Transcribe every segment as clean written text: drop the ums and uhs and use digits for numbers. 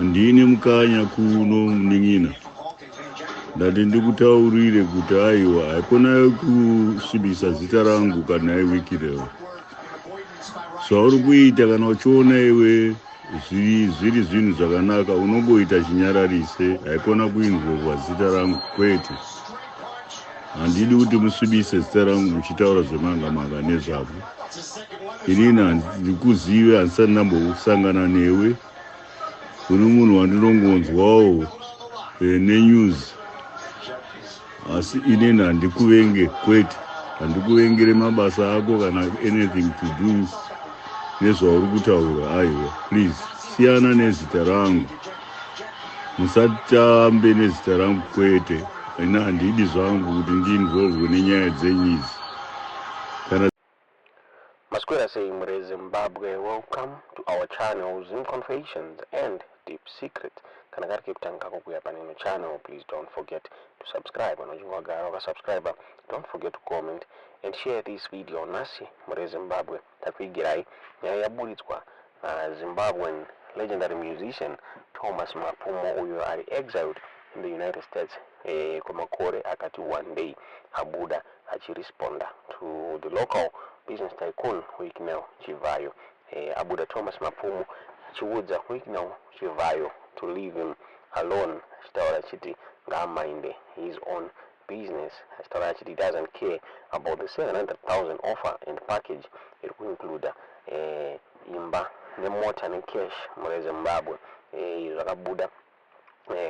Ndini Mukanya kuno, munin'ina. Ndati ndikutaurire kuti aiwa, haikona kusvibisa zita rangu kana iWicknell. Zvauri kuita, kana uchiona iwe zviri zvinhu zvakanaka, unongoita chinyararise. Haikona kuinvolva zita rangu, kwete. Handidi kuti musvibise zita rangu muchitaura zvemanga manga nezvavo. Inini handikuzive, handisati ndambosangana newe. Uri munhu wandinongonzwawo nenews, asi inini handikuvenge, kwete. Handikuvengere mabasa ako kana anything to do nezvauri kutaura. Aiwa, please, siyana nezita rangu. Musatambe nezita rangu, kwete. Ina handidi zvangu kuti ndiinvolvwe nenyaya dzenyu idzi kana. Maswera sei muri Zimbabwe? Welcome to our channel, Zim Confessions and Deep Secret. Kana kari kekutanga kako kuya paneno channel, please don't forget to subscribe. Kana uchinge wagara wakasubscribe, don't forget to comment and share this video. Nhasi muri Zimbabwe takuigirai nyaya yaburitswa naZimbabwean legendary musician Thomas Mapfumo, uyo ari exiled in the United States kwemakore akati one day. Abuda achiresponda to the local business tycoon Wicknell Chivayo. Abuda Thomas Mapfumo achiudza Wicknell Chivayo to leave him alone, achitaura achiti ngaaminde his own business, achitaura achiti he doesn't care about the 700,000 offer and package iri kuincluda imba nemota necash mure Zimbabwe. Zvakabuda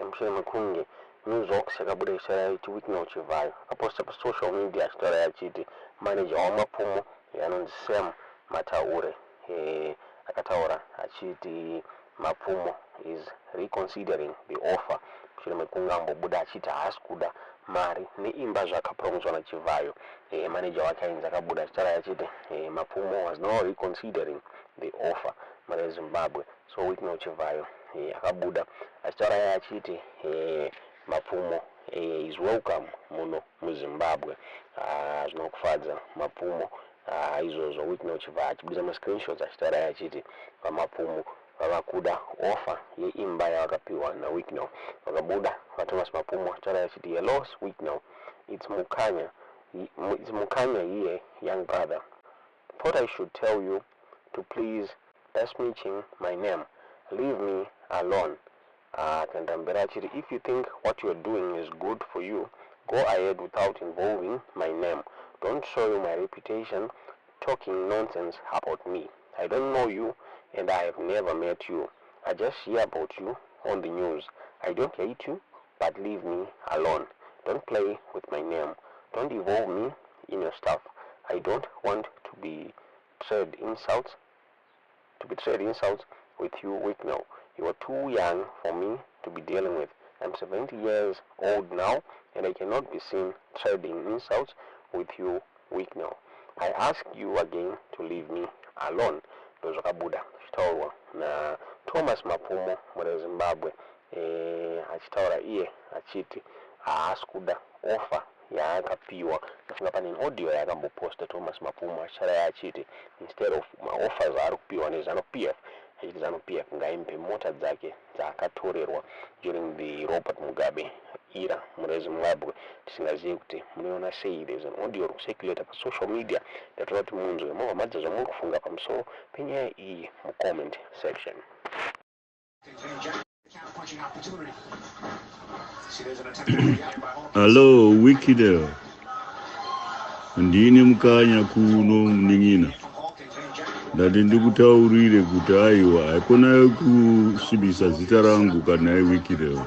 mushure mekunge NewsHawks yakabuda ichitaura ichi Wicknell Chivayo akaposta pasocial media achitaura achiti manager waMapfumo anonzi Sam Mataure akataura achiti Mapfumo is reconsidering the offer, mushure mekunge ambobuda achiti haasi kuda mari neimba zvakapromiswa naChivhayo. Manager wake ainzi akabuda achitaura achiti Mapfumo was now reconsidering the offer mari yeZimbabwe. So Wicknell Chivhayo akabuda achitaura iye achiti Mapfumo is welcome muno muZimbabwe. Zvinokufadza Mapfumo izvozvo. Wicknell Chivhayo achibudisa mascreenshots achitaura iye achiti vaMapfumo vava kuda offer yeimba yavakapiwa naWicknell. Vakabuda vaThomas Mapfumo achitaura achiti, "Hello Wicknell, it's Mukanya, it's Mukanya here, young brother. Thought I should tell you to please besmirching my name. Leave me alone." Akaenda mberi achiti, "If you think what you're doing is good for you, go ahead without involving my name. Don't soil my reputation talking nonsense about me. I don't know you and I have never met you. I just hear about you on the news. I don't hate you, but leave me alone. Don't play with my name. Don't involve me in your stuff. I don't want to be trade insults with you, Wicknell. You are too young for me to be dealing with. I'm 70 years old now and I cannot be seen trading insults with you, Wicknell. I ask you again to leave me alone." Ndozvakabuda zvichitaurwa naThomas Mapfumo muri Zimbabwe, achitaura iye achiti haasi kuda offer yaakapiwa. Ndafunga pane audio yaakamboposta Thomas Mapfumo achitaura achiti instead of maoffers aari kupiwa neZANU PF, achiti ZANU PF ngaimupe mota dzake dzaakatorerwa during the Robert Mugabe era mune Zimbabwe. Tisingazivi kuti munoona sei. There's an audio iri kucirculata pasocial media. Ndatoda kuti munzwe, mobva madza zvamuri kufunga pamusoro penyaya iyi mucomment section. Counter-punching opportunity. See, there's an attempt to get by Hawkins. Hallo Wicknell, ndini Mukanya kuno, munin'ina. From Hawkins and Jack. Ndati ndikutaurire kuti aiwa, haikona kusvibisa zita rangu kana iWicknell.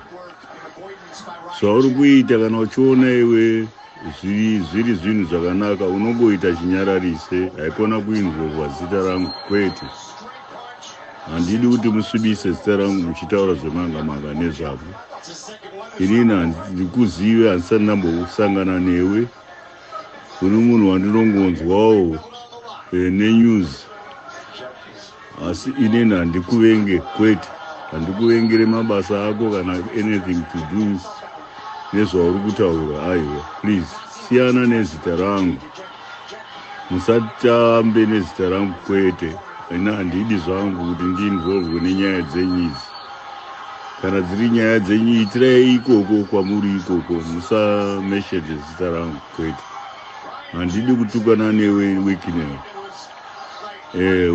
Zvauri kuita, kana uchiona iwe zviri zvinhu zvakanaka, unongoita chinyararise. Haikona kuinvolva zita rangu, kwete. Handidi kuti musvibise zita rangu muchitaura zvemanga manga nezvavo. Inini handikuzive, handisati ndambosangana newe. Uri munhu wandinongonzwawo nenews, asi inini handikuvenge, kwete. Handikuvengere mabasa ako kana anything to do nezvauri kutaura. Aiwa, please, siyana nezita rangu. Musatambe nezita rangu, kwete. Ina handidi zvangu kuti ndiinvolvwe nenyaya dzenyu idzi. Kana dziri nyaya dzenyu, itirai ikoko kwamuri ikoko, musameshede zita rangu, kwete. Handidi kutukana newe, Wicknell.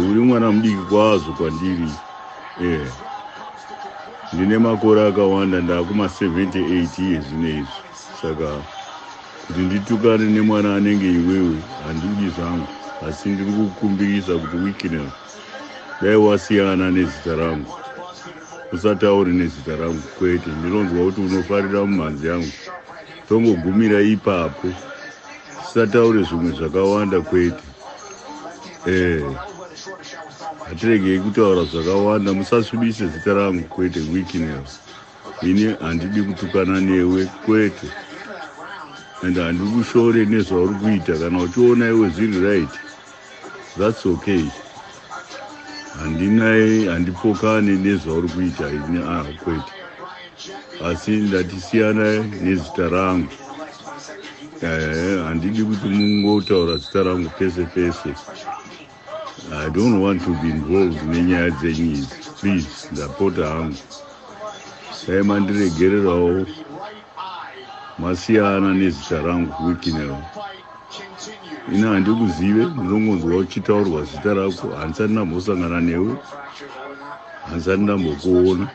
Uri mwana mudiki kwazvo kwandiri. Ndine makore akawanda, ndakuma 78 iye zvino izvi, saka kuti nditukane nemwana anenge iwewe, handidi zvangu. Asi ndiri kukumbirisa kuti, Wicknell, dai wasiyana nezita rangu, usatauri nezita rangu, kwete. Ndinonzwa kuti unofarira mumhanzi yangu, tongogumira ipapo, tisataure zvimwe zvakawanda, kwete. Hatiregei kutaura zvakawanda, musasvibise zita rangu, kwete. Wicknell, ini handidi kutukana newe, kwete, and handikushore nezvauri kuita. Kana uchiona iwe zviri right, that's okay. Handinai, handipokani nezvauri kuita ini, ah, kwete, asi ndatisiyana nezita rangu. Handidi kuti mungotaura zita rangu pese pese. I don't want to be involved nenyaya dzenyu idzi, please. Ndapota hangu, dai mandiregererawo, masiyana nezita rangu, Wicknell. Ini handikuzive, ndinongonzwa uchitaurwa zita rako. Handisati ndambosangana newe, handisati ndambokuona,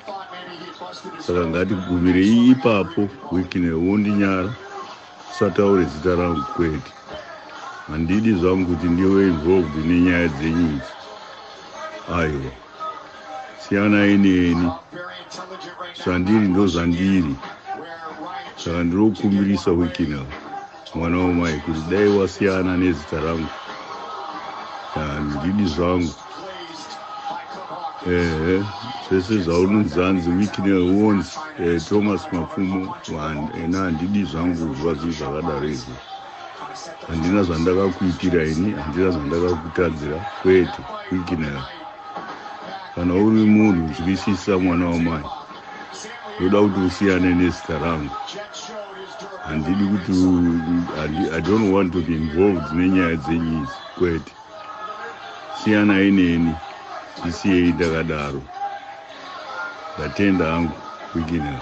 saka ngatigumirei ipapo. Wicknell, wondinyara, usataure zita rangu, kwete. Handidi zvangu kuti ndiwe involved nenyaya dzenyu idzi, aiwa. Siyanai neni, zvandiri ndo zvandiri. Saka ndinokumbirisa, Wicknell, mwana wamai, kuti dai wasiyana nezita rangu. Handidi zvangu. Ehe, zvese zvaunonzanzi Wicknell wons Thomas Mapfumo, ena handidi zvangu kuzwa zvinhu zvakadaro izvo. Handina zvandakakuitira ini, handina zvandakakutadzira, kwete. Wicknell, kana uri munhu, nzwisisa, mwana wamai, ndoda kuti usiyane nezita rangu. Handidi kuti, I don't want to be involved nenyaya dzenyu idzi, kwete. Siyanai neni, ndisiyei ndakadaro. Ndatenda hangu, Wicknell.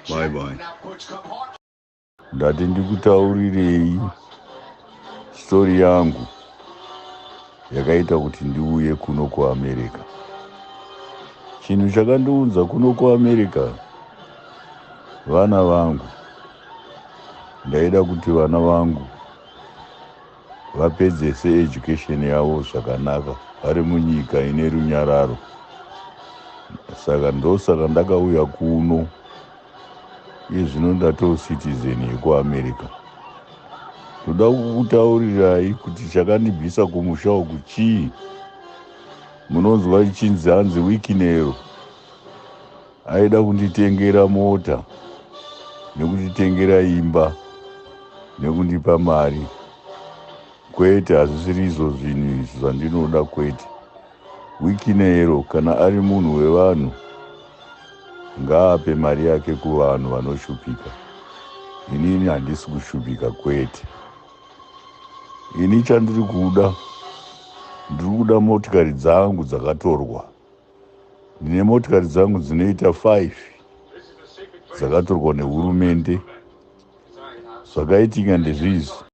Bye bye. Ndati ndikutaurirei story yangu yakaita kuti ndiuye kuno kuAmerica. Chinhu chakandiunza kuno kuAmerica, vana vangu. Ndaida kuti vana vangu vapedzese education yavo zvakanaka, vari munyika ine runyararo. Saka ndosaka ndakauya kuno. Iye zvino ndatoo citizen yekuAmerica. Ndoda kukutaurirai kuti chakandibvisa kumusha uku chii. Munonzwa ichinzi hanzi Wicknell aida kunditengera mota, nekunditengera imba, nekundipa mari. Kwete, hazvisiri izvo zvinhu izvi zvandinoda, kwete. Wicknell, kana ari munhu wevanhu, ngaape mari yake kuvanhu vanoshupika. Inini handisi kushupika, kwete. Ini chandiri kuda, ndiri kuda motikari dzangu dzakatorwa. Ndine motikari dzangu dzinoita 5 dzakatorwa nehurumende. Zvakaitika ndezvizvi.